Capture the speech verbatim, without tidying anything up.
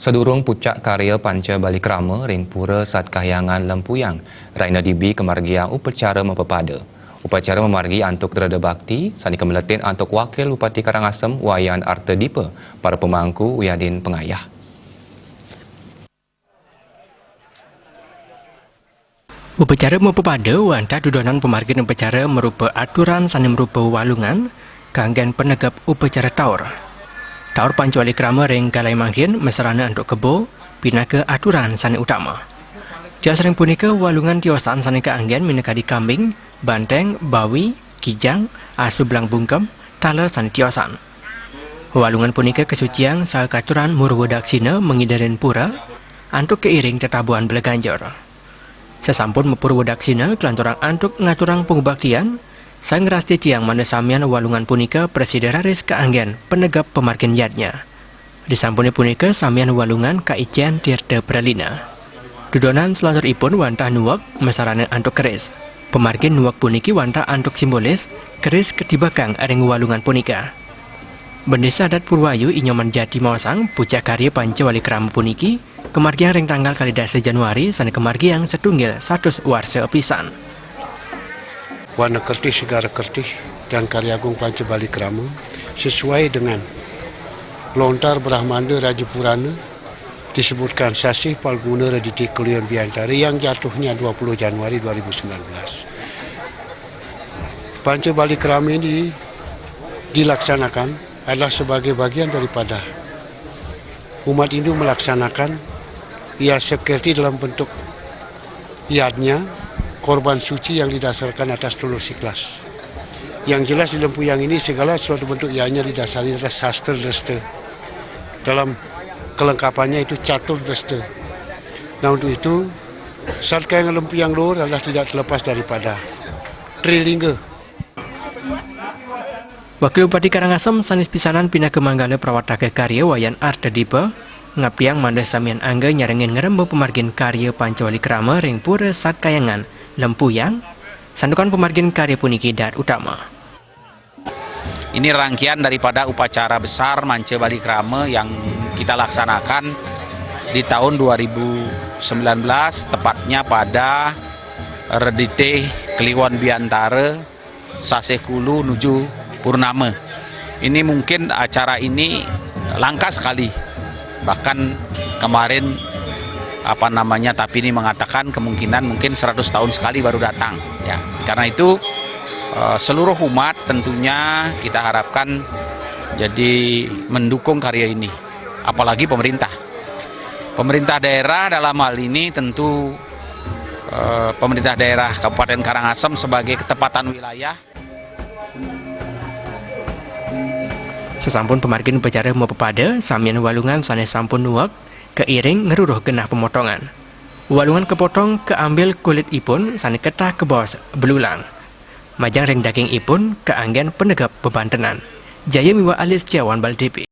Sadurung pucak karya Panca Balikrama ring Pura Sat Kahyangan Lempuyang, rahina dibi kamargiang upacara mapapada. Upacara mamargi antuk dreda bakti, sane kameletin antuk Wakil Bupati Karangasem Wayan Arta Dipa, para pemangku wiadin pangayah. Upacara mapapada wantah dudonan pamargin upacara marupa aturan sane marupa walungan kanggen panegep upacara taur. Taur Panca Balikrama ring Galai Manghin masarana antuk kebo pinaka aturan sane utama. Tios ring punika walungan tiosan sane kaanggen minakadi kambing, banteng, bawi, kijang, asu belang bungkem, taler sane tiosan. Walungan punika kasuciang saha katuran murwa daksina mangidinin pura antuk kairing tetabuhan bela ganjur. Sasampun mapurwa daksina kalanturang antuk ngaturang pangubaktian, saha ngrastitiang mangda samian walungan punika prasida raris kaanggen panegep pamargin yadnya. Disampune punika samian walungan kaicen tirta pralina. Dudonan salanturipun wantah nuek masarana antuk keris. Pamargin nuek puniki wantah antuk simbolis, keris katibakang ring walungan punika. Bendesa Adat Purwayu I Nyoman Jati maosang, pucak karya Panca Balikrama puniki kamargiang ring tanggal kalih dasa Januari sane kamargiang satunggil satus warsa pisan. Warna Kertih Segara Kertih dan Karya Agung Panca Balikrama sesuai dengan lontar Brahmanda Raja Purana disebutkan Sasih Palguna Redite Kliwon Biantara yang jatuhnya dua puluh Januari dua ribu sembilan belas. Panca Balikrama ini dilaksanakan adalah sebagai bagian daripada umat Hindu melaksanakan Yasa Kerti dalam bentuk yadnya, korban suci yang didasarkan atas telur siklas. Yang jelas di Lempuyang ini segala sesuatu bentuk yadnya didasari atas sastra dresta. Dalam kelengkapannya itu catur dresta. Nah, untuk itu, Sat Kahyangan Lempuyang Luhur adalah tidak terlepas daripada Trilingga. Wakil Bupati Karangasem sanes pisanan pinaka manggala prawataka karya Wayan Arta Dipa, ngaptiang mangda samian angga nyarengin ngremba pamargin karya Panca Balikrama ring Pura Sat Kahyangan Lempuyang, santukan pamargin karya puniki daat utama. Ini rangkaian daripada upacara besar Manca Balikrama yang kita laksanakan di tahun dua ribu sembilan belas, tepatnya pada Redite Kliwon Biantara, Sasih Kulu nuju Purnama. Ini mungkin acara ini langka sekali. Bahkan kemarin, apa namanya, Tapini mengatakan kemungkinan mungkin seratus tahun sekali baru datang, ya. Karena itu, eh, seluruh umat tentunya kita harapkan jadi mendukung karya ini, apalagi pemerintah. Pemerintah daerah dalam hal ini tentu, eh, pemerintah daerah Kabupaten Karangasem sebagai ketepatan wilayah. Sasampun pamargin upacara mapapada, samian walungan sane sampun nuek, kairing ngruruh genah pemotongan. Walungan kapotong kaambil kulitipun sane ketah kabaos belulang. Majang ring dagingipun kaanggen panegep bebantenan. Jaya miwah alis Jawan Bal T V.